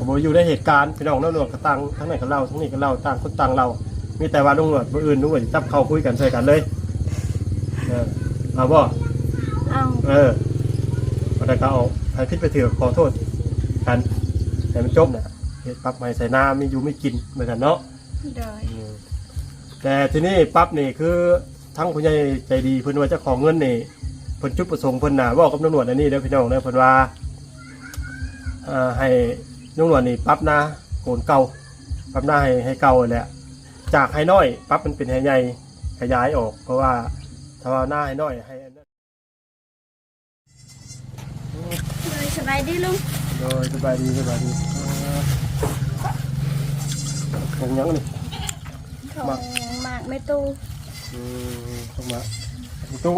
ບໍ່ຢູ່ໃນເຫດການພີ່ນ້ອງເນາະ. ນ້ອງນວດກໍຕ່າງ ທາງນັ້ນກໍເລົ່າ ທາງນີ້ກໍເລົ່າ ຕ່າງຄົນຕ່າງເລົ່າ. ມີແຕ່ວ່ານ້ອງນວດ ມື້ອື່ນນ້ອງນວດຈະຈັບເຂົ້າຄຸຍກັນໃສ່ກັນເລີຍ. ເອີ ເອົາບໍ່? ເອົາ. ເອີ ບໍ່ໄດ້ກໍເອົາ ໃຜຜິດໃຜຖືກກໍຂໍໂທດກັນ ໃຫ້ມັນຈົບນະ. ເຮັດປັບໃໝ່ໃສ່ນາ ມີຢູ່ມີກິນ ວ່າຊັ້ນເນາະ. ໂດຍ. ອືມ ແຕ່ທີນີ້ປັບນີ້ຄື ທາງຜູ້ໃຫຍ່ໃຈດີເພິ່ນວ່າຈະຂໍເງິນນີ້ ເພິ່ນຈຸດປະສົງເພິ່ນນະ ເວົ້າກັບນ້ອງນວດອັນນີ້ເດີພີ່ນ້ອງເດີ. ເພິ່ນວ່າ ເອີ ໃຫ້ນ້ອງນວດນີ້ປັບນາໂກນເກົ່າ ປັບນາໃຫ້ ໃຫ້ເກົ່າຫັ້ນແຫຼະ ຈາກໄຮ່ນ້ອຍປັບມັນເປັນໄຮ່ໃຫຍ່ ຂະຫຍາຍອອກ. ເພາະວ່າຖ້າວ່ານາໄຮ່ນ້ອຍ ໃຫ້ອັນນັ້ນ ໂດຍ ສະບາຍດີລຸງ. ໂດຍ ສະບາຍດີ ສະບາຍດີ. ເອີ ຂອງຫຍັງນີ້? ຂອງ ໝາກ ໝາກແມ່ຕູ້. ອືມ ຂອງໝາກແມ່ຕູ້.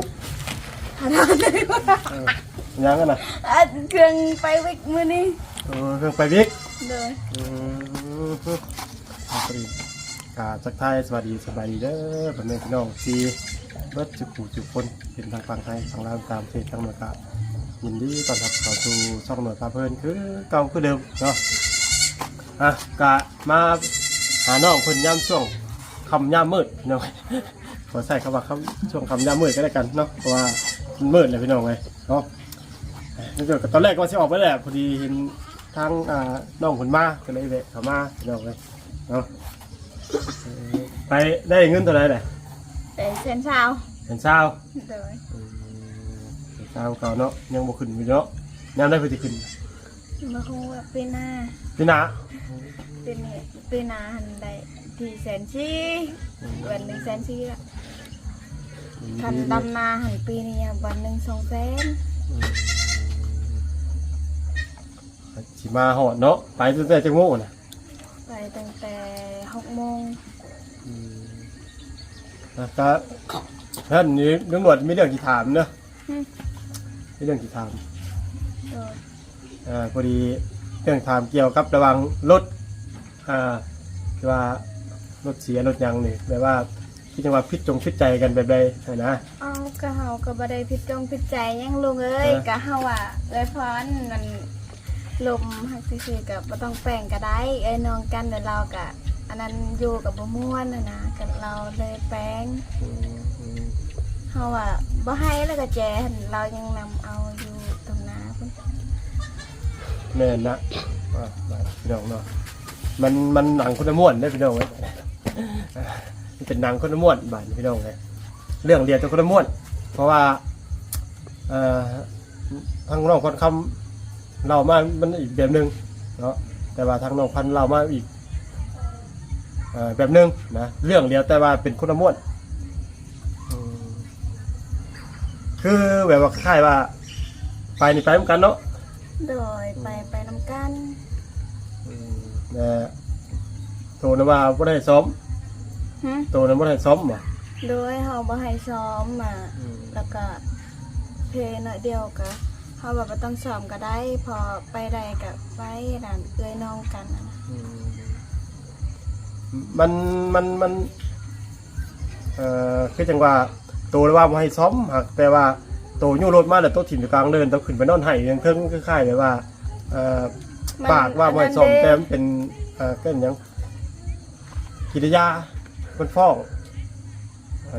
ເອີ ຫຍັງຫັ້ນນະ? ອັນ ເຄື່ອງໄປວິກມື້ນີ້. ເອີ ເຄື່ອງໄປວິກ. ໂດຍ. ອືມ ອ່າ ພໍດີ ກະທັກທາຍສະບາຍດີ ສະບາຍດີເດີ ພໍ່ແມ່ພີ່ນ້ອງທີ່ເບິດທຸກຜູ້ທຸກຄົນ ເປັນທັງຝັ່ງໄທ ຝັ່ງລາວ ຕ່າງປະເທດ ທັງໝົດ ກະຍິນດີຕ້ອນຮັບເຂົ້າສູ່ຊ່ອງໜວດພາເພີນຄືເກົ່າຄືເດີມເນາະ. ອ່ະ ກະມາຫານ້ອງເພິ່ນຍາມຊ່ວງຄ່ຳຍາມມືດເນາະ. ຂໍໃຊ້ຄຳວ່າຄ່ຳ ຊ່ວງຄ່ຳຍາມມືດກໍແລ້ວກັນເນາະ ເພາະວ່າມັນມືດແລ້ວພີ່ນ້ອງເອີຍເນາະ. ຕອນແລກກໍວ່າຊິອອກໄປແຫຼະ ພໍດີເຫັນທາງ ອ່າ ນ້ອງເພິ່ນມາ ກໍເລີຍແວະເຂົ້າມາພີ່ນ້ອງເອີຍເນາະ. ເອີ ໄປໄດ້ເງິນເທົ່າໃດແຫຼະ? ໄດ້ແສນຊາວ. ແສນຊາວ. ໂດຍ. ອືມ ແສນຊາວເກົ່າເນາະ ຍັງບໍ່ຂຶ້ນຢູ່ເນາະ. ຍາມໃດເພິ່ນຊິຂຶ້ນ? ບໍ່ຮູ້ວ່າປີໜ້າ. ປີໜ້າ? ປີນີ້ ປີໜ້າຫັ້ນໄດ້ທີ່ແສນສີ່. ອືມ ເດືອນໜຶ່ງແສນສີ່ລະ. ອືມ ຄັນດຳນາຫັ້ນ ປີນີ້ເດືອນໜຶ່ງສອງແສນ. ອືມ ຊິມາຮອດເນາະ. ໄປຕັ້ງແຕ່ຈັກໂມງນະ? ໄປຕັ້ງແຕ່ຫົກໂມງ. ອືມ ແລ້ວກໍ ເພິ່ນນີ້ ຕຳຫຼວດມີເລື່ອງຊິຖາມເດີ. ຫື? ມີເລື່ອງຊິຖາມ. ໂດຍ. ເອີ ພໍດີເລື່ອງຖາມກ່ຽວກັບລະຫວ່າງລົດ ອ່າ ທີ່ວ່າລົດເສຍລົດຫຍັງນີ້ ແບບວ່າ ຄືຈັ່ງວ່າຜິດຈົງຜິດໃຈກັນແບບໃດຫັ້ນນະ? ເອົາ ກະເຮົາກະບໍ່ໄດ້ຜິດຈົງຜິດໃຈຫຍັງລຸງເອີຍ. ເອີ ກະເຮົາວ່າເອື້ອຍພອນນັ້ນລົມຮັກຊື່ໆ ກະບໍ່ຕ້ອງແປງກະໄດ້ ເອື້ອຍນ້ອງກັນ ແລ້ວລາວກະ ອັນນັ້ນຢູ່ກະບໍ່ມ່ວນຫັ້ນນະ ກະລາວເລີຍແປງ. ອືມ ເຮົາວ່າບໍ່ໃຫ້ລະກະແຈຫັ້ນ ລາວຍັງນຳເອົາຢູ່ຕົງໜ້າພຸ້ນ. ແມ່ນນະ ອ່າ ພີ່ນ້ອງເນາະ ມັນ ມັນໜັງຄົນລະມ້ວນເດ້ພີ່ນ້ອງເອີຍ. ມັນເປັນໜັງຄົນລະມ້ວນບາດນີ້ພີ່ນ້ອງເອີຍ ເລື່ອງດຽວແຕ່ຄົນລະມ້ວນ. ເພາະວ່າ ເອີ ທາງນ້ອງພອນຄຳເລົ່າມາມັນອີກແບບໜຶ່ງເນາະ ແຕ່ວ່າທາງນ້ອງພັນເລົ່າມາອີກ ເອີ ແບບໜຶ່ງນະ ເລື່ອງດຽວແຕ່ວ່າເປັນຄົນລະມ້ວນ. ອືມ ຄືແບບວ່າຄ້າຍໆວ່າໄປນີ້ໄປນຳກັນເນາະ. ໂດຍ ອືມ ໄປ ໄປນຳກັນ. ອືມ ແຕ່ໂຕນັ້ນວ່າບໍ່ໄດ້ໃຫ້ສ້ອມ. ຫື? ໂຕນັ້ນບໍ່ໄດ້ໃຫ້ສ້ອມບໍ່? ໂດຍ ເຮົາບໍ່ໃຫ້ຊ້ອມ ອາ ອືມ ແລ້ວກະເພໜ້ອຍດຽວກະ ເຮົາວ່າບໍ່ຕ້ອງຊ້ອມກະໄດ້ ເພາະໄປໃດກະໄປ ນັ້ນເອື້ອຍນ້ອງກັນ. ອືມ ມັນ ມັນ ມັນ ເອີ ຄືຈັ່ງວ່າໂຕວ່າບໍ່ໃຫ້ຊ້ອມ ຫາກແຕ່ວ່າໂຕຍູ້ລົດມາແລ້ວໂຕຖິ້ມຢູ່ກາງເດີ່ນ ໂຕຂຶ້ນໄປນອນໄຫ້ເທິງໆ ຄືຄ້າຍໆແບບວ່າ ເອີ ມັນ ປາກວ່າບໍ່ໃຫ້ຊ້ອມ ອັນນັ້ນເດ້ ແຕ່ມັນເປັນ ເອີ ເອີ້ນຫຍັງ ກິລິຍາ ມັນຟ້ອງ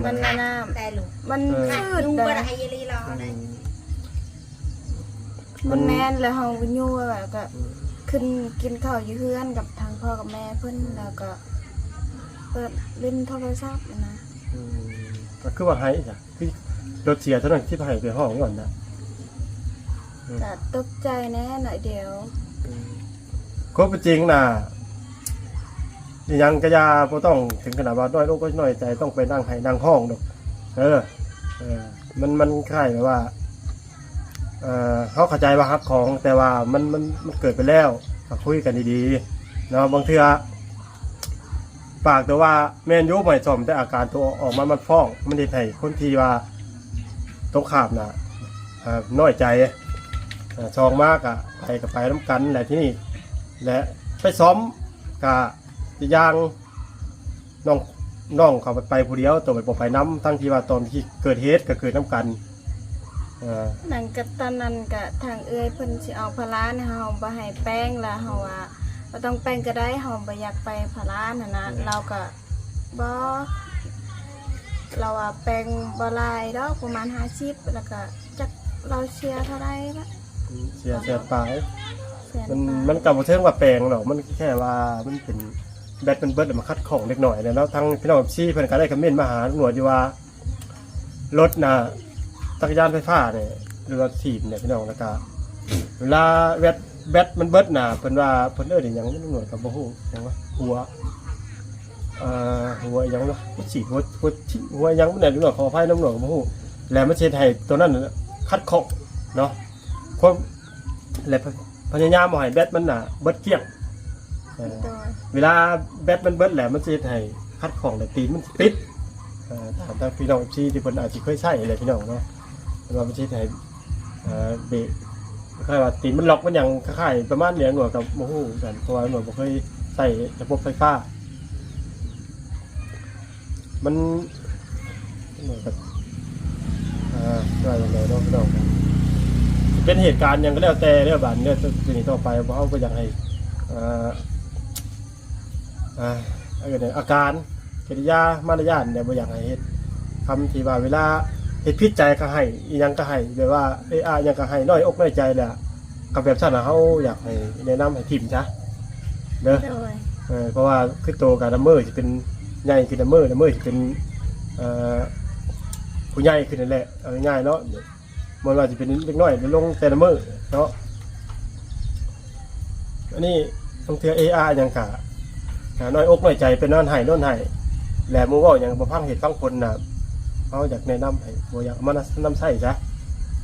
ມັນອັນນັ້ນ ແຕ່ລູກ ມັນ ເອີ ຄືດ ຍຸງບໍ່ໄດ້ອີ່ຫຼີລາວ ອືມ ນະ. ມັນແມ່ນແລ້ວ ເຮົາຢູ່ແລ້ວກໍ ອືມ ຂຶ້ນກິນເຂົ້າຢູ່ເຮືອນກັບທາງພໍ່ກັບແມ່ເພິ່ນ ອືມ ແລ້ວກໍເປີດຫຼິ້ນໂທລະສັບນະ. ອືມ ກໍຄືວ່າໄຫ້ຊະ ຄືລົດເສຍເທົ່ານັ້ນ ຊິໄຫ້ໄປຮ້ອງກ່ອນນະ. ອືມ ກໍຕົກໃຈແດ່ໜ້ອຍດຽວ. ອືມ ຄວາມເປັນຈິງນະ ອີ່ຫຍັງກະຢ່າ ບໍ່ຕ້ອງເຖິງຂະໜາດວ່ານ້ອຍອົກນ້ອຍໃຈ ຕ້ອງໄປນັ່ງໄຫ້ນັ່ງຮ້ອງດອກ. ເອີ ເອີ ມັນ ມັນຄ້າຍແບບວ່າ ເອີ ເຮົາເຂົ້າໃຈວ່າຮັກຂອງ ແຕ່ວ່າມັນ ມັນ ມັນເກີດໄປແລ້ວ ກໍຄຸຍກັນດີໆເນາະ. ບາງເທື່ອປາກໂຕວ່າແມ່ນຢູ່ ບໍ່ໃຫ້ສ້ອມ ແຕ່ອາການໂຕອອກມາມັນຟ້ອງ ມັນເຮັດໃຫ້ຄົນທີ່ວ່າຕົງຂ້າມນະ ເອີ ນ້ອຍໃຈ. ເອີ ສອງມາກະໄປ ກະໄປນຳກັນແຫຼະ ທີນີ້ ແລະ ໄປຊ້ອມກະ ອີກຢ່າງ ນ້ອງ ນ້ອງເຂົາໄປຜູ້ດຽວ ໂຕໄປບໍ່ໄປນຳ ທັງທີ່ວ່າຕອນທີ່ເກີດເຫດກໍເກີດນຳກັນ. ເອີ ນັ້ນກະຕອນນັ້ນກະທາງເອື້ອຍເພິ່ນຊິອອກພາລາໃຫ້ເຮົາ ບໍ່ໃຫ້ແປງ ລະເຮົາວ່າ ບໍ່ຕ້ອງແປງກໍໄດ້ ເຮົາບໍ່ຢາກໄປພາລານຫັ້ນນະ. ອືມ ລາວກໍບໍ່ ລາວວ່າແປງບໍ່ຫຼາຍດອກ ປະມານຫ້າສິບ ແລ້ວກໍຈັກລາວເສຍເທົ່າໃດລະ ອືມ ເສຍແສນປາຍ ແສນປາຍ ມັນ ມັນກໍບໍ່ເຊີງວ່າແປງດອກ ມັນແຄ່ວ່າມັນເປັນ ແບັດມັນເບິດ ແລ້ວມາຂັດຂ້ອງເລັກນ້ອຍແຫຼະເນາະ. ທາງພີ່ນ້ອງເອັຟຊີເພິ່ນກໍໄດ້ຄອມເມັນມາຫາລຸງໜວດຢູ່ວ່າ ລົດນະ ຈັກກະຍານໄຟຟ້ານີ້ ຫຼືວ່າຖີບນີ້ພີ່ນ້ອງ ແລ້ວກະເວລາແບັດ ແບັດມັນເບິດນະ ເພິ່ນວ່າ ເພິ່ນເອີ້ນອີ່ຫຍັງ ລຸງໜວດກໍບໍ່ຮູ້ຫຍັງວະ ຫົວ ເອີ ຫົວອີ່ຫຍັງວະ ຫົວສີດ ຫົວ ຫົວ ຫົວອີ່ຫຍັງນີ້ແຫຼະ ລຸງໜວດ ຂໍອະໄພນຳ ລຸງໜວດກໍບໍ່ຮູ້ ແລ້ວມັນຊິເຮັດໃຫ້ຕົວນັ້ນຂັດຂ້ອງເນາະ ຄວາມ ແລະ ພະ ພະຍາຍາມບໍ່ໃຫ້ແບັດມັນນະເບິດກ້ຽງ ເອີ ໂດຍ ເວລາແບັດມັນເບິດແລ້ວ ມັນຊິເຮັດໃຫ້ຂັດຂ້ອງ ແລະ ຕີນມັນຕິດ ເອີ ຕາມ ຕາມພີ່ນ້ອງເອັຟຊີທີ່ເພິ່ນອາດຊິເຄີຍໃຊ້ແຫຼະພີ່ນ້ອງເນາະ ເພິ່ນວ່າມັນຊິເຮັດໃຫ້ ເອີ ເບຣກ ຄ້າຍໆວ່າຕີນມັນລັອກ ມັນຫຍັງຄ້າຍໆປະມານນີ້ ໜວດກໍບໍ່ຮູ້ຄືກັນ ເພາະວ່າໜວດບໍ່ເຄີຍໃຊ້ລະບົບໄຟຟ້າ. ມັນ ເອີ ວ່າຈັ່ງໃດເນາະພີ່ນ້ອງ ເປັນເຫດການຫຍັງກໍແລ້ວແຕ່ເດີ ບາດນີ້ເດີ ຈາກນີ້ຕໍ່ໄປ ເຮົາບໍ່ຢາກໃຫ້ ເອີ ເອີ ອາການ ກິລິຍາ ມາລະຍາດນີ້ ບໍ່ຢາກໃຫ້ເຮັດ ຄຳທີ່ວ່າເວລາເຮັດຜິດໃຈກໍໃຫ້ ອີ່ຫຍັງກໍໃຫ້ ແບບວ່າເອອາຫຍັງກໍໃຫ້ ນ້ອຍອົກນ້ອຍໃຈແຫຼະ ກໍແບບຊັ້ນນະ ເຮົາຢາກໃຫ້ແນະນຳໃຫ້ຖິ້ມຊະເດີ ໂດຍ ເອີ ເພາະວ່າຄືໂຕກໍນຳມື້ຊິເປັນໃຫຍ່ຂຶ້ນ ນຳມື້ ນຳມື້ຊິເປັນ ເອີ ຜູ້ໃຫຍ່ຂຶ້ນນັ້ນແຫຼະ ເອົາງ່າຍໆເນາະ ບໍ່ວ່າຊິເປັນເດັກນ້ອຍ ລົງແຕ່ລະມື້ເນາະ ອັນນີ້ບາງເທື່ອເອອາຫຍັງກະ ກະນ້ອຍອົກນ້ອຍໃຈ ໄປນອນໄຫ້ນອນໄຫ້ ແລະ ໝູ່ເວົ້າຫຍັງບໍ່ຟັງເຫດຟັງຜົນນະ ເຮົາຢາກແນະນຳໃຫ້ ບໍ່ຢາກເອົາມານຳໃຊ້ຊະ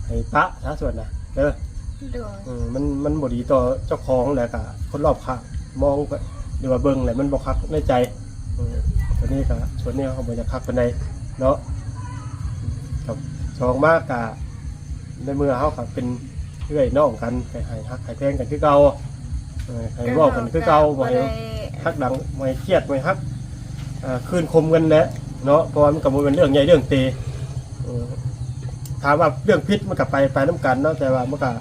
ໃຫ້ປະຊະສ່ວນນະເດີ ໂດຍ ເອີ ມັນ ມັນບໍ່ດີຕໍ່ເຈົ້າຂອງ ແລະກະຄົນລອບຂ້າງ ມອງ ຫຼືວ່າເບິ່ງແລ້ວມັນບໍ່ຄັກໃນໃຈ ເອີ ອັນນີ້ກະ ສ່ວນນີ້ເຮົາບໍ່ຢາກຄັກປານໃດເນາະ ກັບສອງມາກະ ໃນເມື່ອເຮົາກໍເປັນເອື້ອຍນ້ອງກັນ ໃຫ້ ໃຫ້ຮັກໃຫ້ແພງກັນຄືເກົ່າ ເອີ ໃຫ້ເວົ້າກັນຄືເກົ່າ ບໍ່ໃຫ້ ບໍ່ໄດ້ ຮັກດັງ ບໍ່ໃຫ້ຄຽດ ບໍ່ໃຫ້ຮັກ ເອີ ຄືນຄົມກັນແຫຼະເນາະ ເພາະວ່າມັນກໍບໍ່ແມ່ນເລື່ອງໃຫຍ່ເລື່ອງເຕ ເອີ ຖາມວ່າເລື່ອງຜິດມັນກໍໄປ ໄປນຳກັນເນາະ ແຕ່ວ່າມັນກໍ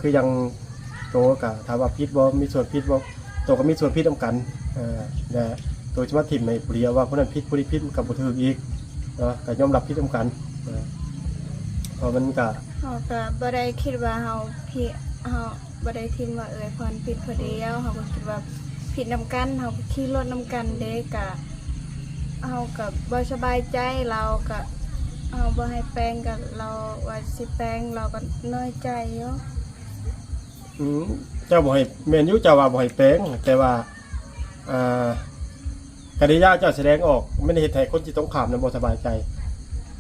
ຄືຢ່າງ ໂຕກໍຖາມວ່າຜິດບໍ່ ມີສ່ວນຜິດບໍ່ ໂຕກໍມີສ່ວນຜິດນຳກັນ ເອີ ແລະ ໂຕຊິມາຖິ້ມໃຫ້ຜູ້ດຽວວ່າຜູ້ນັ້ນຜິດ ຜູ້ນີ້ຜິດ ມັນກໍບໍ່ຖືກອີກເນາະ ກໍຍອມຮັບຜິດນຳກັນ ເອີ ເພາະມັນກໍ ເຮົາກໍບໍ່ໄດ້ຄິດວ່າເຮົາຜິດ ເຮົາບໍ່ໄດ້ຖິ້ມວ່າເອື້ອຍພອນຜິດຜູ້ດຽວ ເຮົາກໍຄິດວ່າຜິດນຳກັນ ເຮົາກໍຂີ່ລົດນຳກັນເດ້ ກະເຮົາກໍບໍ່ສະບາຍໃຈ ລາວກໍ ເຮົາບໍ່ໃຫ້ແປງ ກະລາວວ່າຊິແປງ ລາວກໍນ້ອຍໃຈຢູ່. ອືມ ເຈົ້າບໍ່ໃຫ້ ແມ່ນຢູ່ ເຈົ້າວ່າບໍ່ໃຫ້ແປງ ແຕ່ວ່າ ອ່າ ກະລິຍາເຈົ້າສະແດງອອກ ມັນເຮັດໃຫ້ຄົນທີ່ຕົງຂ້າມນັ້ນບໍ່ສະບາຍໃຈ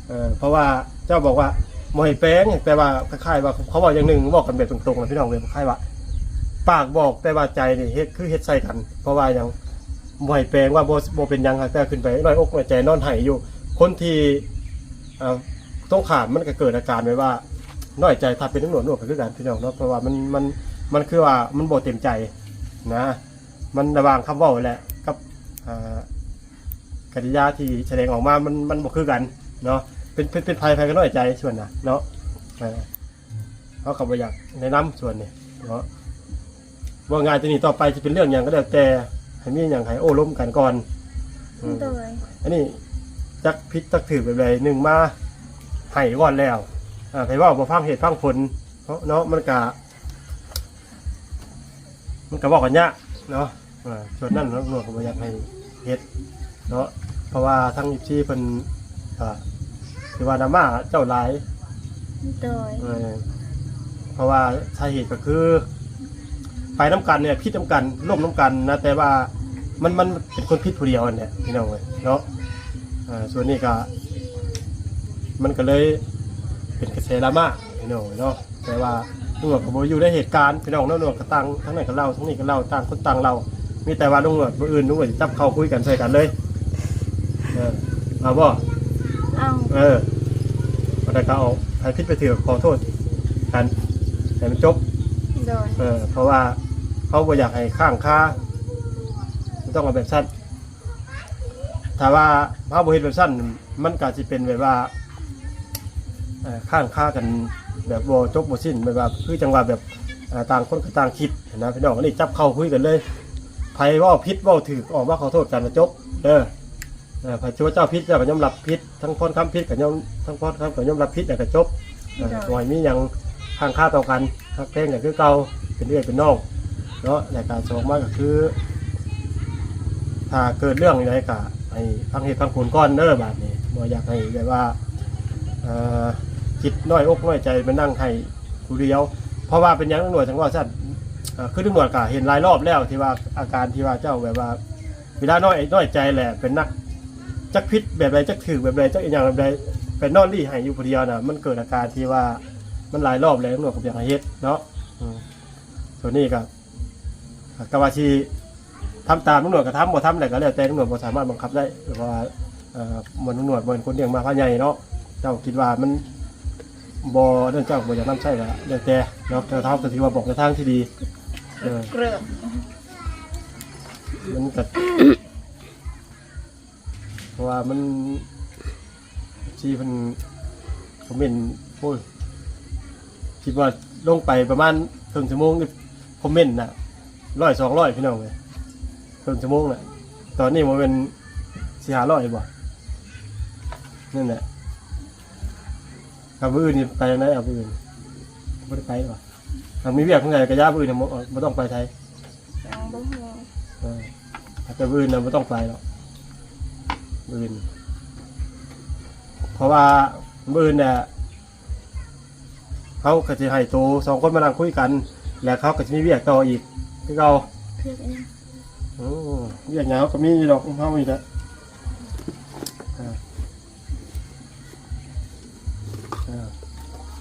ເອີ ເພາະວ່າເຈົ້າບອກວ່າບໍ່ໃຫ້ແປງ ແຕ່ວ່າຄ້າຍໆວ່າເຂົາເວົ້າຢ່າງໜຶ່ງ ເວົ້າກັນແບບຕົງໆນະພີ່ນ້ອງ ແບບຄ້າຍວ່າ ປາກບອກ ແຕ່ວ່າໃຈນີ້ເຮັດ ຄືເຮັດໃສ່ກັນ ເພາະວ່າຫຍັງ ບໍ່ໃຫ້ແປງ ວ່າບໍ່ ບໍ່ເປັນຫຍັງ ແຕ່ຂຶ້ນໄປນ້ອຍອົກນ້ອຍໃຈ ນອນໄຫ້ຢູ່ ຄົນທີ່ ເອີ ຕົງຂ້າມມັນກໍເກີດອາການແບບວ່ານ້ອຍໃຈ ຖ້າເປັນຕຳຫຼວດນວດກໍຄືກັນພີ່ນ້ອງເນາະ ເພາະວ່າມັນ ມັນ ມັນຄືວ່າມັນບໍ່ເຕັມໃຈນະ ມັນລະຫວ່າງຄຳເວົ້າແຫຼະກັບ ອ່າ ກະລິຍາທີ່ສະແດງອອກມາ ມັນ ມັນບໍ່ຄືກັນເນາະ ເປັນ ເປັນ ເປັນໃຜ ໃຜກໍນ້ອຍໃຈສ່ວນນະເນາະ ເອີ ເຮົາກໍບໍ່ຢາກແນະນຳສ່ວນນີ້ເນາະ ເວົ້າງ່າຍ ແຕ່ນີ້ຕໍ່ໄປຊິເປັນເລື່ອງຫຍັງກໍແລ້ວແຕ່ ໃຫ້ມີຫຍັງໃຫ້ໂອ້ລົມກັນກ່ອນ ອືມ ໂດຍ ອັນນີ້ຈັກຜິດຈັກຖືກແບບໃດ ໜຶ່ງມາໃຫ້ກ່ອນແລ້ວ ອ່າ ໃຜເວົ້າບໍ່ຟັງເຫດຟັງຜົນເນາະ ມັນກະ ມັນກະເວົ້າກັນຍາກເນາະ ອ່າ ສ່ວນນັ້ນເນາະ ເຮົາກໍບໍ່ຢາກໃຫ້ເຮັດເນາະ ເພາະວ່າທາງເອັຟຊີເພິ່ນກໍຖືວ່າດຣາມາເຈົ້າຫຼາຍ ໂດຍ ເອີ ເພາະວ່າສາເຫດກໍຄືໄປນຳກັນນີ້ ຜິດນຳກັນ ລົ້ມນຳກັນນະ ແຕ່ວ່າມັນ ມັນເປັນຄົນຜິດຜູ້ດຽວຫັ້ນແຫຼະພີ່ນ້ອງເອີຍເນາະ ອ່າ ສ່ວນນີ້ກໍ ມັນກໍເລີຍເປັນກະແສດຣາມາພີ່ນ້ອງເອີຍເນາະ. ແຕ່ວ່າໜວດກໍບໍ່ໄດ້ຢູ່ໃນເຫດການພີ່ນ້ອງເນາະ ໜວດກໍຕ່າງ ທາງນັ້ນກໍເລົ່າ ທາງນີ້ກໍເລົ່າ ຕ່າງຄົນຕ່າງເລົ່າ ມີແຕ່ວ່າລຸງໜວດ ມື້ອື່ນລຸງໜວດຊິຈັບເຂົ້າຄຸຍກັນໃສ່ກັນເລີຍ ເອີ ເອົາບໍ່? ເອົາ ເອີ ອັນໃດກໍເອົາ ໃຜຜິດໃຜຖືກກໍຂໍໂທດກັນໃຫ້ມັນຈົບ ໂດຍ ເອີ ເພາະວ່າເຮົາບໍ່ຢາກໃຫ້ຄ້າງຄາ ບໍ່ຕ້ອງເອົາແບບຊັ້ນ. ຖ້າວ່າເຮົາບໍ່ເຮັດແບບຊັ້ນ ມັນກໍຊິເປັນແບບວ່າ ເອີ ຄ້າງຄາກັນແບບບໍ່ຈົບບໍ່ສິ້ນ ແບບວ່າຄືຈັ່ງວ່າແບບ ເອີ ຕ່າງຄົນກໍຕ່າງຄິດນະພີ່ນ້ອງ. ອັນນີ້ຈັບເຂົ້າຄຸຍກັນເລີຍ ໃຜເວົ້າຜິດເວົ້າຖືກອອກມາຂໍໂທດກັນ ແລ້ວຈົບເດີ. ເອີ ໃຜວ່າເຈົ້າຜິດເຈົ້າກໍຍອມຮັບຜິດ, ທາງພອນຄຳຜິດກໍຍອມ ທາງພອນຄຳກໍຍອມຮັບຜິດ ແລ້ວກໍຈົບ. ເອີ ໂດຍ ບໍ່ໃຫ້ມີຫຍັງຄ້າງຄາຕໍ່ກັນ, ຮັກແພງກັນຄືເກົ່າ ເປັນເອື້ອຍເປັນນ້ອງເນາະ. ແລ້ວກໍສອງມາກໍຄື ຖ້າເກີດເລື່ອງໃດກໍໃຫ້ຟັງເຫດຟັງຜົນກ່ອນເດີ. ບາດນີ້ບໍ່ຢາກໃຫ້ແບບວ່າ ເອີ ຄິດນ້ອຍອົກນ້ອຍໃຈ ມານັ່ງໄຫ້ຜູ້ດຽວ. ເພາະວ່າເປັນຫຍັງລຸງໜວດຈັ່ງເວົ້າຊັ້ນ? ເອີ ຄືລຸງໜວດກໍເຫັນຫຼາຍລອບແລ້ວ ທີ່ວ່າອາການທີ່ວ່າເຈົ້າແບບວ່າ ເວລານ້ອຍ ນ້ອຍໃຈແຫຼະ ເປັນນັກ ຈັກຜິດແບບໃດ ຈັກຖືກແບບໃດ ຈັກອີ່ຫຍັງແບບໃດ ໄປນອນລີ້ໄຫ້ຢູ່ຜູ້ດຽວນະ. ມັນເກີດອາການທີ່ວ່າ ມັນຫຼາຍລອບແລ້ວ ລຸງໜວດກໍບໍ່ຢາກໃຫ້ເຮັດເນາະ. ອືມ ໂຕນີ້ກໍ ກໍວ່າຊິທຳຕາມ ລຸງໜວດກໍທຳ ບໍ່ທຳແລ້ວກໍແລ້ວແຕ່. ລຸງໜວດບໍ່ສາມາດບັງຄັບໄດ້ ເພາະວ່າ ເອີ ບໍ່ ລຸງໜວດບໍ່ແມ່ນຄົນລ້ຽງໝາພາໃຫຍ່ເນາະ. ເຈົ້າຄິດວ່າມັນບໍ່ ນັ້ນ ເຈົ້າບໍ່ຢາກນຳໃຊ້ກໍແລ້ວແຕ່ເນາະ. ແຕ່ເຮົາກໍຖືວ່າບອກໃນທາງທີ່ດີ. ເອີ ເກືອບ ມັນກໍ ເພາະວ່າມັນ ເອັຟຊີເພິ່ນຄອມເມັນ ໂອ້ຍ ຄິດວ່າລົງໄປປະມານເຄິ່ງຊົ່ວໂມງ ຄອມເມັນນະ ຮ້ອຍສອງຮ້ອຍ ພີ່ນ້ອງເອີຍ ເຄິ່ງຊົ່ວໂມງນະ. ຕອນນີ້ບໍ່ແມ່ນສີ່ຫ້າຮ້ອຍບໍ່? ນັ້ນແຫຼະ. ເອົາ ມື້ອື່ນນີ້ໄປທາງໃດ? ເອົາ ມື້ອື່ນບໍ່ໄດ້ໄປບໍ່? ເອົາ ມີວຽກທາງໃດກໍຢ່າ ມື້ອື່ນບໍ່ ບໍ່ຕ້ອງໄປໃສ? ຍັງບໍ່ຮູ້. ເອີ ແຕ່ມື້ອື່ນນະບໍ່ຕ້ອງໄປດອກ ມື້ອື່ນ. ເພາະວ່າມື້ອື່ນນະ ເຮົາກໍຊິໃຫ້ໂຕສອງຄົນມານັ່ງຄຸຍກັນ ແລ້ວເຂົາກໍຊິມີວຽກຕໍ່ອີກຄືເກົ່າ. ວຽກຫຍັງ? ໂອ້ ວຽກຫຍັງເຮົາກໍມີຢູ່ດອກ ຂອງເຮົານີ້ແຫຼະ. ເອີ ເອີ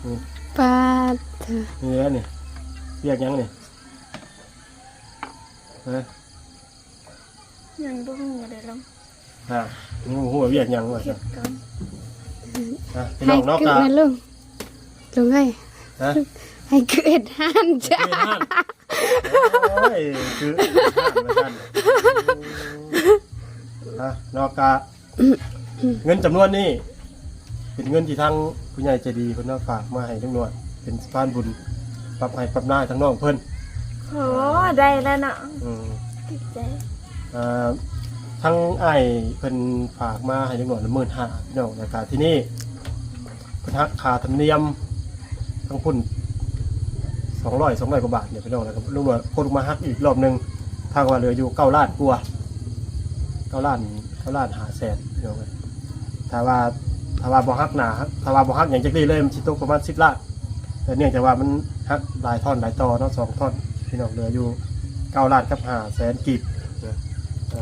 ນີ້ ປາດເທີ ນີ້ແຫຼະນີ້ ວຽກຫຍັງນີ້? ຮະ? ຍັງບໍ່ຮູ້ເດ້ລຸງ. ຮະ? ຍັງບໍ່ຮູ້ວ່າວຽກຫຍັງວ່າຊັ້ນ. ອ່ະ ພີ່ນ້ອງເນາະ ໃຫ້ກຶກນະລຸງ ລຸງເອີຍ. ຮະ? ໃຫ້ກຶກເຮັດຮ້ານຈ້າ. ໃຫ້ກຶກເຮັດຮ້ານ. ໂອ້ຍ ກຶກເຮັດຮ້ານວ່າຊັ້ນ. ຮະ? ເນາະ ກະ ເງິນຈຳນວນນີ້ ເປັນເງິນທີ່ທາງຜູ້ໃຫຍ່ໃຈດີເພິ່ນເນາະ ຝາກມາໃຫ້ລຸງໜວດ ເປັນສະພານບຸນ ປັບໄຮ່ປັບນາໃຫ້ທາງນ້ອງເພິ່ນ. ໂອ້ ໄດ້ແລ້ວເນາະ. ອືມ ດີໃຈ. ອ່າ ທາງອ້າຍເພິ່ນຝາກມາໃຫ້ລຸງໜວດ ໝື່ນຫ້າ ພີ່ນ້ອງ. ແລ້ວກະທີ່ນີ້ ເພິ່ນຫັກຄ່າທຳນຽມທາງພຸ້ນ ສອງຮ້ອຍ ສອງຮ້ອຍກວ່າບາດນີ້ພີ່ນ້ອງ. ແລ້ວກໍລຸງໜວດກົດມາຫັກອີກລອບໜຶ່ງ ຖ້າວ່າເຫຼືອຢູ່ເກົ້າລ້ານກວ່າ ເກົ້າລ້ານ ເກົ້າລ້ານຫ້າແສນພີ່ນ້ອງເອີຍ. ຖ້າວ່າ ຖ້າວ່າບໍ່ຫັກໜ້າ ຖ້າວ່າບໍ່ຫັກຫຍັງຈັກດີ້ເລີຍ ມັນຊິຕົກປະມານສິບລ້ານ. ແຕ່ເນື່ອງຈາກວ່າມັນຫັກຫຼາຍທ່ອນຫຼາຍຕໍ່ເນາະ ສອງທ່ອນ ພີ່ນ້ອງ ເຫຼືອຢູ່ເກົ້າລ້ານກັບຫ້າແສນກີບ. ເອີ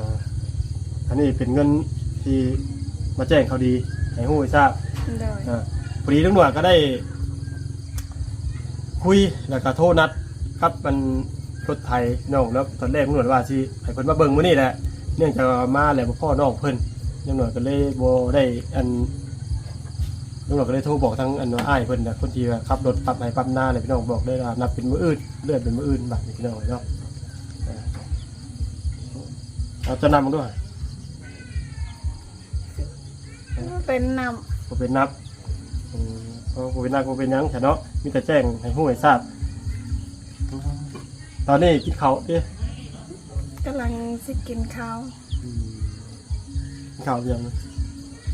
ອັນນີ້ເປັນເງິນທີ່ມາແຈ້ງຂ່າວດີໃຫ້ຮູ້ໃຫ້ຊາບ. ໂດຍ. ເອີ ພໍດີລຸງໜວດກໍໄດ້ຄຸຍ ແລ້ວກໍໂທນັດກັບອັນລົດໄຖນ້ອງເນາະ. ຕອນແລກລຸງໜວດວ່າຊິໃຫ້ເພິ່ນມາເບິ່ງມື້ນີ້ແຫຼະ ເນື່ອງຈາກວ່າມາແລ້ວບໍ່ພໍ້ນ້ອງເພິ່ນ ລຸງໜວດກໍເລີຍບໍ່ໄດ້ອັນ ລຸງໜວດກໍເລີຍໂທບອກທາງອັນອ້າຍເພິ່ນນະ ຄົນທີ່ວ່າຂັບລົດປັບໄຮ່ປັບນານະ ພີ່ນ້ອງ. ບອກໄດ້ວ່ານັດເປັນມື້ອື່ນ ເລື່ອນເປັນມື້ອື່ນ ບາດນີ້ພີ່ນ້ອງເນາະ. ເອີ ເອົາ ເຈົ້ານັບເບິ່ງດູ. ເປັນນຳ ບໍ່ເປັນນຳ. ອືມ ເພາະບໍ່ເປັນນຳກໍບໍ່ເປັນຫຍັງຊະເນາະ ມີແຕ່ແຈ້ງໃຫ້ຮູ້ໃຫ້ຊາບ. ຕອນນີ້ກິນເຂົ້າຕິ? ກຳລັງຊິກິນເຂົ້າ. ອືມ ກິນເຂົ້າຫຍັງ?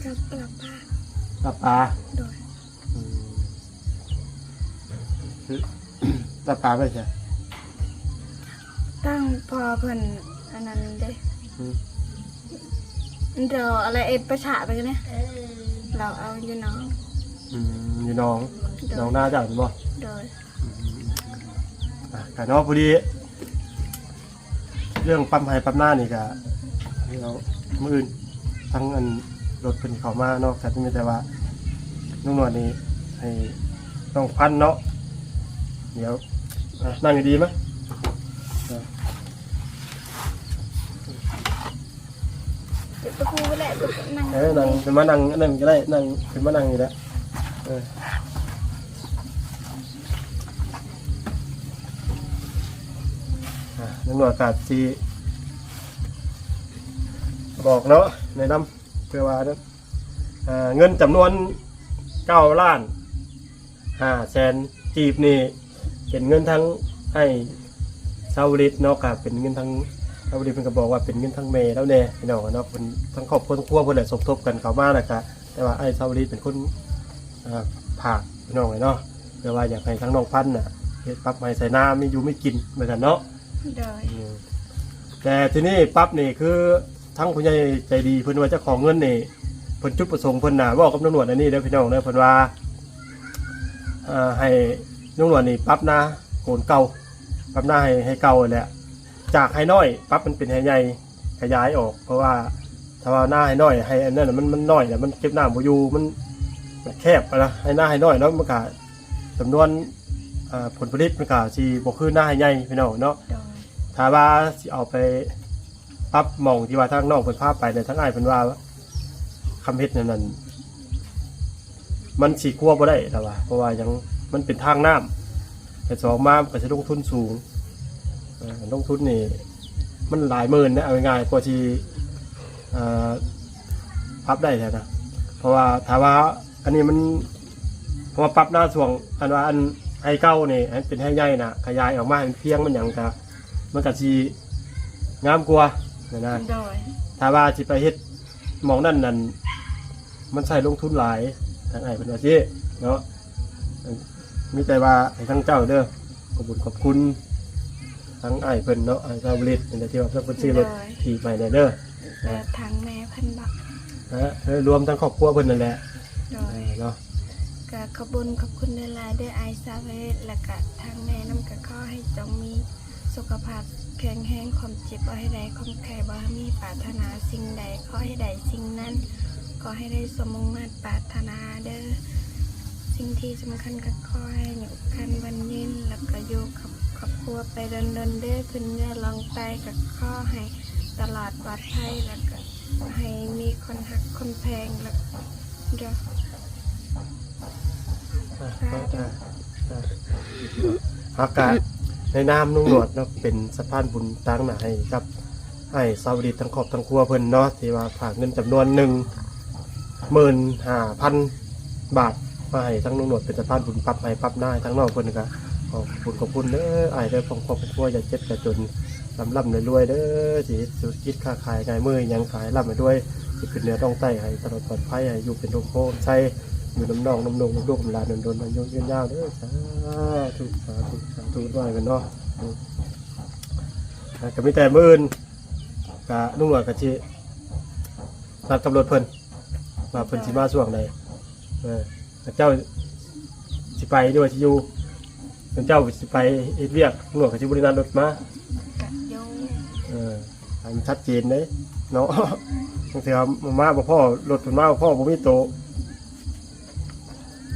ກັບລາບປາ. ລາບປາ? ໂດຍ. ອືມ ລາບປາໄປໃສ? ຕັ້ງພໍ່ເພິ່ນອັນນັ້ນເດ້. ອືມ ດອ ອະໄລເອັດປະຊະໄປນະ ເອີ ລາວເອົາຢູ່ໜອງ. ອືມ ຢູ່ໜອງ. ໂດຍ. ໜອງນາເຈົ້າແມ່ນບໍ່? ໂດຍ. ອືມ ອ່ະ ກະເນາະ ພໍດີ ເລື່ອງປັບໄຮ່ປັບນານີ້ກະ ດຽວມື້ອື່ນ ທາງອັນລົດເພິ່ນເຂົ້າມາເນາະ ກະມີແຕ່ວ່າລຸງໜວດນີ້ໃຫ້ນ້ອງພັນເນາະ. ດຽວ ອ່ະ ນັ່ງດີໆ ມາ ອ່ະ ເອີ ນັ່ງ ຂຶ້ນມານັ່ງອັນນັ້ນກໍໄດ້ ນັ່ງ ຂຶ້ນມານັ່ງນີ້ແຫຼະ. ເອີ ອ່ະ ລຸງໜວດກະຊິບອກເນາະ ແນະນຳ ເພື່ອວ່າ ເອີ ເງິນຈຳນວນເກົ້າລ້ານຫ້າແສນກີບນີ້ ເປັນເງິນທາງອ້າຍຊາວລິດເນາະ ກະເປັນເງິນທາງ ຊາວລິດເພິ່ນກໍບອກວ່າເປັນເງິນທາງແມ່ລາວແດ່ພີ່ນ້ອງເນາະ ເພິ່ນ ທາງຄອບຄົວ ທາງຄົວເພິ່ນແຫຼະສົມທົບກັນເຂົ້າມາ ແລ້ວກໍ ແຕ່ວ່າອ້າຍຊາວລິດເປັນຄົນ ອ່າ ຝາກພີ່ນ້ອງເອີຍເນາະ ເພື່ອວ່າຢາກໃຫ້ທາງນ້ອງພັນນະ ເຮັດປັບໃຫ້ໄຖນາມີຢູ່ມີກິນ ວ່າຊັ້ນເນາະ. ໂດຍ. ອືມ ແຕ່ທີນີ້ປັບນີ້ຄື ທາງຜູ້ໃຫຍ່ໃຈດີເພິ່ນວ່າຈະຂໍເງິນນີ້ ເພິ່ນຈຸດປະສົງເພິ່ນນະ ເວົ້າກັບລຸງໜວດອັນນີ້ເດີພີ່ນ້ອງເດີ ເພິ່ນວ່າ ເອີ ໃຫ້ລຸງໜວດນີ້ປັບນາໂກນເກົ່າ ປັບນາໃຫ້ ໃຫ້ເກົ່າຫັ້ນແຫຼະ ຈາກໄຮ່ນ້ອຍປັບມັນເປັນໄຮ່ໃຫຍ່ ຂະຫຍາຍອອກ ເພາະວ່າຖ້າວ່ານາໄຮ່ນ້ອຍ ໄຮ່ອັນນັ້ນນະ ມັນ ມັນນ້ອຍແລ້ວ ມັນເກັບນ້ຳບໍ່ຢູ່ ມັນ ມັນແຄບນະ ໄຮ່ນາໄຮ່ນ້ອຍເນາະ ມັນກະຈຳນວນ ເອີ ຜົນຜະລິດມັນກະຊິບໍ່ຄືນາໄຮ່ໃຫຍ່ພີ່ນ້ອງເນາະ. ໂດຍ. ຖ້າວ່າຊິເອົາໄປປັບໝ່ອງທີ່ວ່າທາງນ້ອງເພິ່ນພາໄປ ແລະ ທາງອ້າຍເພິ່ນວ່າ ຄຳເຮັດນັ້ນ ມັນຊິຄົວບໍ່ໄດ້ລະວ່າ ເພາະວ່າຫຍັງ ມັນເປັນທາງນ້ຳ ແລະ ສອງມາມັນກໍຊິລົງທຶນສູງ ເອີ ລົງທຶນນີ້ມັນຫຼາຍໝື່ນນະ ເອົາງ່າຍໆ ກວ່າຊິ ເອີ ປັບໄດ້ຫັ້ນນະ ເພາະວ່າຖ້າວ່າ ອັນນີ້ມັນ ເພາະວ່າປັບນາຊ່ວງ ອັນວ່າ ອັນໄຮ່ເກົ່ານີ້ ໃຫ້ເປັນໄຮ່ໃຫຍ່ນະ ຂະຫຍາຍອອກມາໃຫ້ມັນພຽງ ມັນຫຍັງກະ ມັນກະຊິງາມກວ່າຫັ້ນນະ. ໂດຍ. ຖ້າວ່າຊິໄປເຮັດໝ່ອງນັ້ນນັ້ນ ມັນໃຊ້ລົງທຶນຫຼາຍ ທາງອ້າຍເພິ່ນວ່າຊີ້ເນາະ. ມີແຕ່ວ່າໃຫ້ທາງເຈົ້າເດີ ຂອບບຸນຂອບຄຸນທາງອ້າຍເພິ່ນເນາະ ອ້າຍຊາວລິດນີ້ແຫຼະ ທີ່ວ່າເພິ່ນຊື້ລົດ ໂດຍ ຖີບໃຫ້ແດ່ເດີ. ແລ້ວທາງແມ່ເພິ່ນບໍ? ຮະ ເອີ ລວມທັງຄອບຄົວເພິ່ນນັ້ນແຫຼະ. ໂດຍ. ເອີ ເນາະ ກະຂອບບຸນຂອບຄຸນຫຼາຍໆເດີ ອ້າຍຊາເວດ ແລ້ວກະທາງແມ່ນຳ ກະຂໍໃຫ້ຈົ່ງມີສຸຂະພາບແຂງແຮງ ຄວາມເຈັບບໍ່ໃຫ້ໄດ້ ຄວາມໄຂ້ບໍ່ໃຫ້ມີ ປາດຖະໜາສິ່ງໃດຂໍໃຫ້ໄດ້ສິ່ງນັ້ນ ຂໍໃຫ້ໄດ້ສົມມຸ່ງມາດປາດຖະໜາເດີ. ສິ່ງທີ່ສຳຄັນກໍຂໍໃຫ້ອາຍຸໝັ້ນຂວັນຍືນ ແລ້ວກໍຢູ່ກັບຄອບຄົວໄປດົນໆເດີ. ຂຶ້ນເໜືອລ່ອງໃຕ້ກໍຂໍໃຫ້ຕະຫຼອດປອດໄພ ແລ້ວກໍໃຫ້ມີຄົນຮັກຄົນແພງ ແລ້ວເດີ. ອ່າ ສາທຸ ອ່າ ອ່າ ເຮົາກະໃນນາມລຸງໜວດເນາະ ເປັນສະພານບຸນຕາງໜ້າໃຫ້ກັບອ້າຍຊາວລິດທັງຄອບທັງຄົວເພິ່ນເນາະ ທີ່ວ່າຝາກເງິນຈຳນວນໜຶ່ງໝື່ນຫ້າພັນບາດ ມາໃຫ້ທາງລຸງໜວດເປັນສະພານບຸນປັບໄຮ່ປັບນາໃຫ້ທາງນ້ອງເພິ່ນ. ກະຂໍຂອບຄຸນຂອບຄຸນເດີອ້າຍເດີ ຄອບຄົວຢ່າເຈັບຢ່າຈົນ ລ່ຳໆລວຍໆເດີ ຊິເຮັດທຸລະກິດຄ້າຂາຍງ່າຍມືຫຍັງກະໃຫ້ລ່ຳໃຫ້ລວຍ ຊິຂຶ້ນເໜືອລ່ອງໃຕ້ໃຫ້ຕະຫຼອດປອດໄພ ໃຫ້ຢູ່ເປັນຮົ່ມໂພຮົ່ມໄຊ ຢູ່ນຳນ້ອງນຳລຸງນຳລູກນຳຫຼານດົນໆ ອາຍຸຍືນຍາວເດີ. ສາທຸ ສາທຸ ສາທຸ ວ່າກັນເນາະ. ອ່າ ກະມີແຕ່ມື້ອື່ນກະລຸງໜວດກະຊິນັດກັບລົດເພິ່ນ ວ່າເພິ່ນຊິມາຊ່ວງໃດ. ເອີ ເຈົ້າຊິໄປຫຼືວ່າຊິຢູ່? ເຈົ້າຊິໄປເຮັດວຽກ ລຸງໜວດກະຊິບໍ່ໄດ້ນັດລົດມາ. ກະຢູ່. ເອີ ໃຫ້ມັນຊັດເຈນເດ້ເນາະ. ບາງເທື່ອມາບໍ່ພໍ້ ລົດເພິ່ນມາບໍ່ພໍ້ ບໍ່ມີໂຕ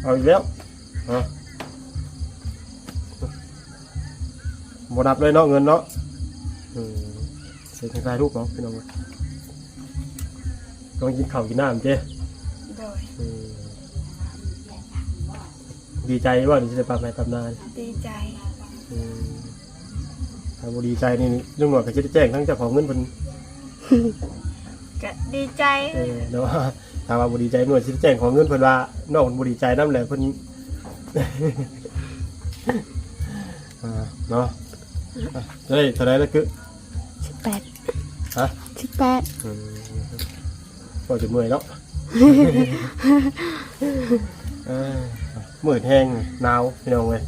ເອົາອີກແລ້ວເນາະ. ບໍ່ນັບເລີຍເນາະ ເງິນເນາະ. ອືມ ເສຍທາງຖ່າຍຮູບເນາະ ພີ່ນ້ອງເອີຍ. ຕ້ອງກິນເຂົ້າກິນນ້ຳເດ້. ໂດຍ. ອືມ ດີໃຈບໍ່ ທີ່ໄດ້ປັບໄຮ່ປັບນາ? ດີໃຈ. ອືມ ຖ້າບໍ່ດີໃຈນີ້ ລຸງໜວດກໍຊິໄດ້ແຈ້ງທາງເຈົ້າຂອງເງິນເພິ່ນ. ກະດີໃຈ. ເອີ ເນາະ ຖ້າວ່າບໍ່ດີໃຈ ໜວດຊິໄດ້ແຈ້ງຂອງເງິນເພິ່ນວ່າ ນ້ອງເພິ່ນບໍ່ດີໃຈນຳແຫຼະ ເພິ່ນ ອ່າ ເນາະ. ອ່ະ ໄດ້ເທົ່າໃດລະ? ຄື ສິບແປດ. ຮະ? ສິບແປດ. ອືມ ເວົ້າຈົນເມື່ອຍເນາະ. ເອີ ມືດແຮງ ໜາວ ພີ່ນ້ອງເອີຍ.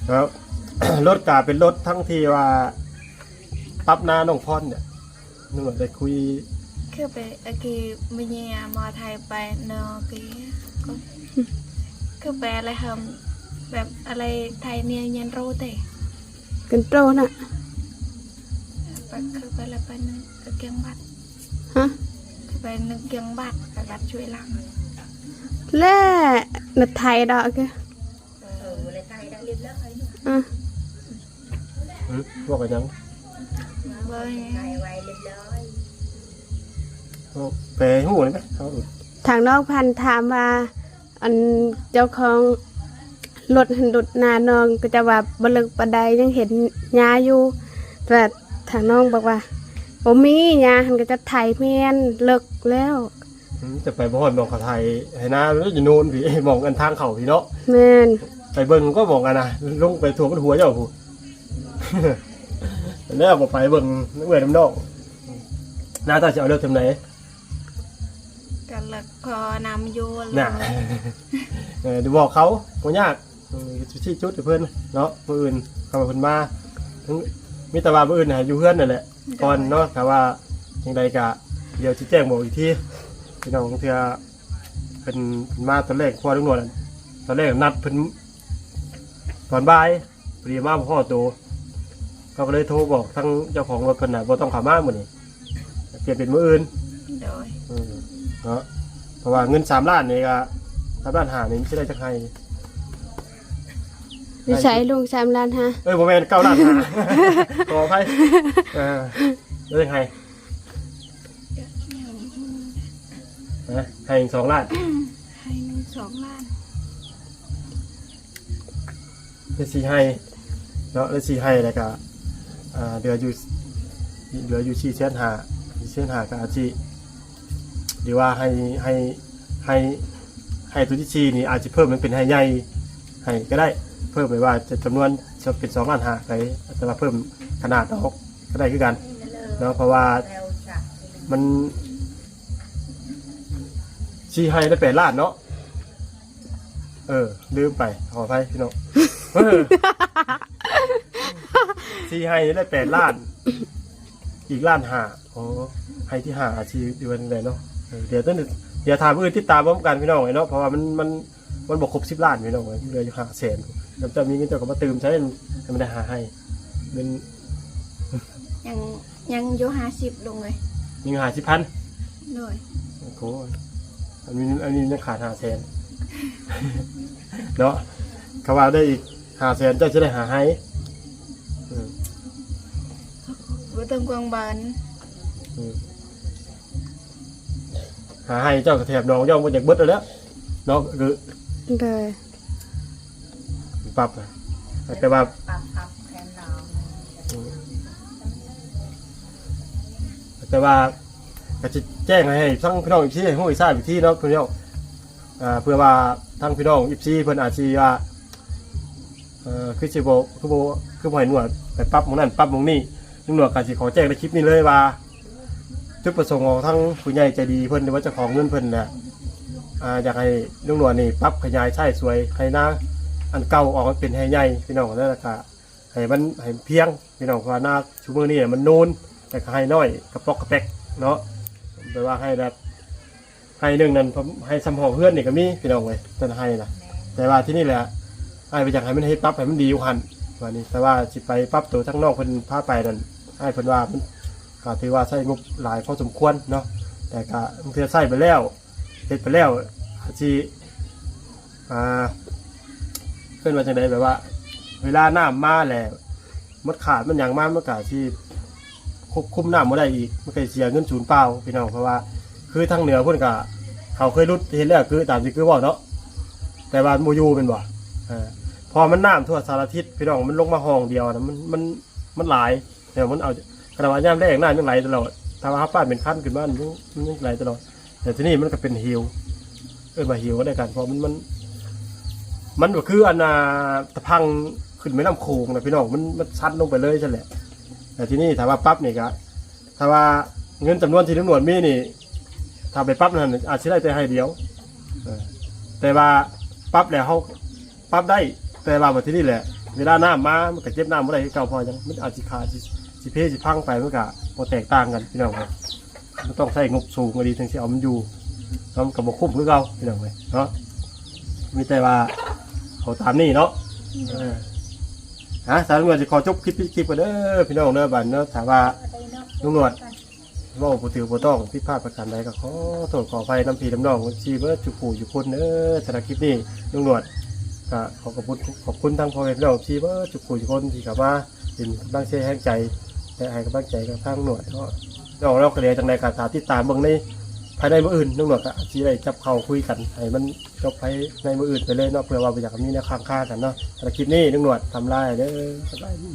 ແລ້ວ ລົດກະເປັນລົດທັງທີ່ວ່າປັບນານ້ອງພອນນີ້ ໜູໄດ້ຄຸຍ ຄືໄປ ອາກີ ມາເຍຍມາໄທໄປເນາະ ຄື ຄືໄປອະໄລຫຳ ແບບອະໄລໄທເນຍຍັນໂຣເຕ ກັນໂຕນະ ໄປ ຄືໄປລະໄປນະກຽງບັດ. ຮະ? ຄືໄປນະກຽງບັດ ໄປບັດຊ່ວຍຫຼັງ ແລະ ນະໄທດອກ ເອີ ອືມ ບອກກັນຫຍັງ? ບໍ່ ໄປຮູ້ເລີຍໄໝ? ທາງນ້ອງພັນຖາມວ່າ ອັນເຈົ້າຂອງລົດຫັ້ນ ລົດນານ້ອງ ເຂົາເຈົ້າວ່າບໍ່ເລິກປານໃດ ຍັງເຫັນຫຍ້າຢູ່ ແຕ່ທາງນ້ອງບອກວ່າ ບໍ່ມີຫຍ້າຫັ້ນ ເຂົາເຈົ້າໄຖແມ່ນເລິກແລ້ວ. ອືມ ຈະໄປບໍ່ຮອດໝ່ອງເຂົາໄຖໄຮ່ນາ ຢູ່ໂນນພີ້ ໝ່ອງອັນທາງເຂົ້າພີ້ເນາະ. ແມ່ນ ໄປເບິ່ງກໍໝ່ອງອັນນະ ລົງໄປຖ້ວມຫົວເຈົ້າພຸ້ນ. ແລ້ວບໍ່ໄປເບິ່ງເອື້ອຍນຳນ້ອງ ໜ້າຕາຊິເອົາເລີກເທື່ອໃດ? ກໍເລີກພໍນຳຢູ່ ນະ ເອີ ໄດ້ບອກເຂົາ ບໍ່ຍາກ ເອີ ຊິຊີ້ຈຸດໃຫ້ເພິ່ນເນາະ ມື້ອື່ນເຂົາເພິ່ນມາ ມີແຕ່ວ່າມື້ອື່ນໃຫ້ຢູ່ເຮືອນນັ້ນແຫຼະ ໂດຍ ກ່ອນເນາະ ຖ້າວ່າຈັ່ງໃດກໍດຽວຊິແຈ້ງບອກອີກທີ ພີ່ນ້ອງ ເທື່ອເພິ່ນ ເພິ່ນມາຕອນແລກ ເພາະວ່າລຸງໜວດ ຕອນແລກນັດເພິ່ນຕອນບ່າຍ ພໍດີມາບໍ່ພໍ້ໂຕ ເຮົາກໍເລີຍໂທບອກທາງເຈົ້າຂອງລົດເພິ່ນນະ ບໍ່ຕ້ອງເຂົ້າມາມື້ນີ້ ປ່ຽນເປັນມື້ອື່ນ ໂດຍ ເອີ ເນາະ ເພາະວ່າເງິນສາມລ້ານນີ້ກໍ ສາມລ້ານຫ້ານີ້ມັນຊິໄດ້ຈັກໄຮ່? ຢູ່ໃສລຸງ ສາມລ້ານຫ້າ? ເອີຍ ບໍ່ແມ່ນ ເກົ້າລ້ານຫ້າ ຂໍອະໄພ ເອີ ໄດ້ຈັກໄຮ່? ຮະ ໄຮ່ສອງລ້ານ ໄຮ່ໜຶ່ງສອງລ້ານ ໄດ້ສີ່ໄຮ່ເນາະ ໄດ້ສີ່ໄຮ່ ແລ້ວກະ ອ່າ ເຫຼືອຢູ່ ເຫຼືອຢູ່ສີ່ແສນຫ້າ ສີ່ແສນຫ້າ ກໍອາດຊິ ຫຼືວ່າໄຮ່ ໄຮ່ ໄຮ່ ໄຮ່ໂຕທີສີ່ນີ້ອາດຊິເພີ່ມໃຫ້ເປັນໄຮ່ໃຫຍ່ໃຫ້ກໍໄດ້ ເພີ່ມໄປວ່າຈະຈຳນວນເປັນສອງລ້ານຫ້າໄປ ແຕ່ວ່າເພີ່ມຂະໜາດອອກກໍໄດ້ຄືກັນເນາະ ເພາະວ່າມັນ ສີ່ໄຮ່ໄດ້ແປດລ້ານເນາະ ເອີ ລືມໄປ ຂໍອະໄພພີ່ນ້ອງ ເອີ ສີ່ໄຮ່ໄດ້ແປດລ້ານ ອີກລ້ານຫ້າ ໂອ້ ໄຮ່ທີຫ້າອາດຊິຢູ່ອັນໃດເນາະ ເອີ ດຽວ ດຽວຖ້າມື້ອື່ນຕິດຕາມເບິ່ງກັນພີ່ນ້ອງເອີຍເນາະ ເພາະວ່າມັນ ມັນ ມັນບໍ່ຄົບສິບລ້ານພີ່ນ້ອງເອີຍ ເຫຼືອຢູ່ຫ້າແສນ ແລ້ວເຈົ້າມີເງິນເຈົ້າກໍມາຕື່ມໃສ່ ໃຫ້ມັນໄດ້ຫ້າໄຮ່ ເງິນ ຍັງ ຍັງຢູ່ຫ້າສິບລຸງເອີຍ ຍັງຫ້າສິບພັນ ໂດຍ ໂອ້ໂຫ ອັນນີ້ ອັນນີ້ຍັງຂາດຫ້າແສນເນາະ ຄຳວ່າໄດ້ອີກຫ້າແສນ ເຈົ້າຊິໄດ້ຫ້າໄຮ່ ເອີ ບໍ່ຕ້ອງຫວັງບານ ເອີ ຫາໃຫ້ເຈົ້າກະແຖບໜອງ ເຈົ້າບໍ່ຢາກເບິດແລ້ວເນາະ ຄື ໂດຍ ປັບ ແຕ່ວ່າ ປັບ ປັບແຖບໜອງ ແຕ່ວ່າກະຊິແຈ້ງໃຫ້ທັງພີ່ນ້ອງເອັຟຊີຮູ້ອີກຊາກອີກທີເນາະ ພີ່ນ້ອງ ອ່າ ເພື່ອວ່າທັງພີ່ນ້ອງເອັຟຊີເພິ່ນອາດຊິວ່າ ເອີ ຄືຊິບໍ່ ຄືບໍ່ ຄືບໍ່ໃຫ້ນວດ ໄປປັບໝ່ອງນັ້ນປັບໝ່ອງນີ້ ລຸງໜວດກໍຊິຂໍແຈ້ງໃນຄລິບນີ້ເລີຍວ່າ ຈຸດປະສົງຂອງທາງຜູ້ໃຫຍ່ໃຈດີເພິ່ນ ຫຼືວ່າເຈົ້າຂອງເງິນເພິ່ນນະ ອ່າ ຢາກໃຫ້ລຸງໜວດນີ້ປັບຂະຫຍາຍຊາຍສວຍໄຮ່ນາອັນເກົ່າອອກມາເປັນໄຮ່ໃຫຍ່ ພີ່ນ້ອງ ແລ້ວກໍໃຫ້ມັນ ໃຫ້ພຽງ ພີ່ນ້ອງ ເພາະວ່ານາຊຸມື້ນີ້ມັນນູນ ແລ້ວກໍໄຮ່ນ້ອຍກະປອກກະແປກເນາະ ແບບວ່າໃຫ້ແບບ ໄຮ່ໜຶ່ງນັ້ນ ໄຮ່ຊ່ຳຫ້ອງເຮືອນນີ້ກໍມີພີ່ນ້ອງເອີຍ ແຕ່ລະໄຮ່ນະ ແຕ່ວ່າທີນີ້ແຫຼະ ອ້າຍວ່າຢາກໃຫ້ມັນເຮັດປັບໃຫ້ມັນດີກວ່າຫັ້ນ ວ່ານີ້ ແຕ່ວ່າຊິໄປປັບໂຕທາງນ້ອງເພິ່ນພາໄປນັ້ນ ອ້າຍເພິ່ນວ່າມັນກໍຖືວ່າໃຊ້ງົບຫຼາຍພໍສົມຄວນເນາະ ແຕ່ກໍບາງເທື່ອໃຊ້ໄປແລ້ວ ເຮັດໄປແລ້ວ ອາດຊິ ອ່າ ເອີ້ນວ່າຈັ່ງໃດ ແບບວ່າເວລານ້ຳມາແລ້ວ ມັນຂາດມັນຫຍັງມາ ມັນກະຊິຄວບຄຸມນ້ຳບໍ່ໄດ້ອີກ ມັນກະຊິເສຍເງິນສູນເປົ່າພີ່ນ້ອງ ເພາະວ່າຄືທາງເໜືອເພິ່ນກະ ເຂົາເຄີຍຫຼຸດເຮັດແລ້ວ ຄືຕາມທີ່ຄືເວົ້າເນາະ ແຕ່ວ່າມັນບໍ່ຢູ່ແມ່ນບໍ່ ເອີ ເພາະວ່າມັນນ້ຳທົ່ວສາລະທິດພີ່ນ້ອງ ມັນລົງມາຫ້ອງດຽວນະ ມັນ ມັນ ມັນຫຼາຍ ແຕ່ວ່າມັນເອົາ ຂະໜາດວ່າຍາມແລ້ງນ້ຳຍັງໄຫຼຕະຫຼອດ ຖ້າວ່າເຮົາປາດເປັນຄັນຂຶ້ນມາ ມັນ ມັນໄຫຼຕະຫຼອດ ແຕ່ທີນີ້ມັນກໍເປັນເຫວ ເອີ້ນວ່າເຫວກໍໄດ້ກັນ ເພາະມັນ ມັນ ມັນກໍຄືອັນ ອ່າ ຕະພັງຂຶ້ນແມ່ນ້ຳໂຂງນະພີ່ນ້ອງ ມັນ ມັນຊັນລົງໄປເລີຍຊັ້ນແຫຼະ ແຕ່ທີນີ້ຖ້າວ່າປັບນີ້ກໍ ຖ້າວ່າເງິນຈຳນວນທີ່ລຸງໜວດມີນີ້ ຖ້າໄປປັບນັ້ນອາດຊິໄດ້ແຕ່ໄຮ່ດຽວ ເອີ ແຕ່ວ່າປັບແລ້ວເຮົາປັບໄດ້ ແຕ່ວ່າບັດທີນີ້ແຫຼະ ເວລານ້ຳມາ ມັນກໍເກັບນ້ຳບໍ່ໄດ້ຄືເກົ່າ ເພາະຫຍັງ ມັນອາດຊິຂາດ ຊິ ຊິເພ ຊິພັງໄປ ມັນກໍບໍ່ແຕກຕ່າງກັນພີ່ນ້ອງເອີຍ ມັນຕ້ອງໃຊ້ງົບສູງອີ່ຫຼີເຖິງຊິເອົາມັນຢູ່ ແລ້ວມັນກໍບໍ່ຄຸ້ມຄືເກົ່າພີ່ນ້ອງເອີຍເນາະ ມີແຕ່ວ່າເອົາຕາມນີ້ເນາະ ເອີ ອ່າ ສາວໜວດຊິຂໍຈົບຄລິບ ປິດຄລິບກ່ອນເດີພີ່ນ້ອງເດີ ບາດເນາະ ຖ້າວ່າລຸງໜວດເວົ້າບໍ່ຖືກບໍ່ຕ້ອງ ຜິດພາດປະການໃດກໍຂໍໂທດຂໍອະໄພນຳພີ່ນຳນ້ອງເອັຟຊີເບິດທຸກຜູ້ທຸກຄົນເດີ ສຳລັບຄລິບນີ້ລຸງໜວດກໍຂໍຂອບຄຸນ ຂອບຄຸນທັງພໍ່ແມ່ພີ່ນ້ອງເອັຟຊີເບິດທຸກຜູ້ທຸກຄົນທີ່ເຂົ້າມາເປັນກຳລັງແຮງໃຈ ແລະໃຫ້ກຳລັງໃຈກັບທາງໜວດເນາະ ນ້ອງເຮົາກໍເຫຼືອຈັ່ງໃດກໍຖ້າຕິດຕາມເບິ່ງໃນພາຍໃນມື້ອື່ນ ລຸງໜວດກໍອາດຊິໄດ້ຈັບເຂົ້າຄຸຍກັນໃຫ້ມັນ ຈົບໄປໃນມື້ອື່ນໄປເລີຍເນາະ ເພື່ອວ່າບໍ່ຢາກໃຫ້ມີແນວຄ້າງຄາກັນເນາະ ສຳລັບຄລິບນີ້ລຸງໜວດທຳລາຍເດີ ສະບາຍດີ.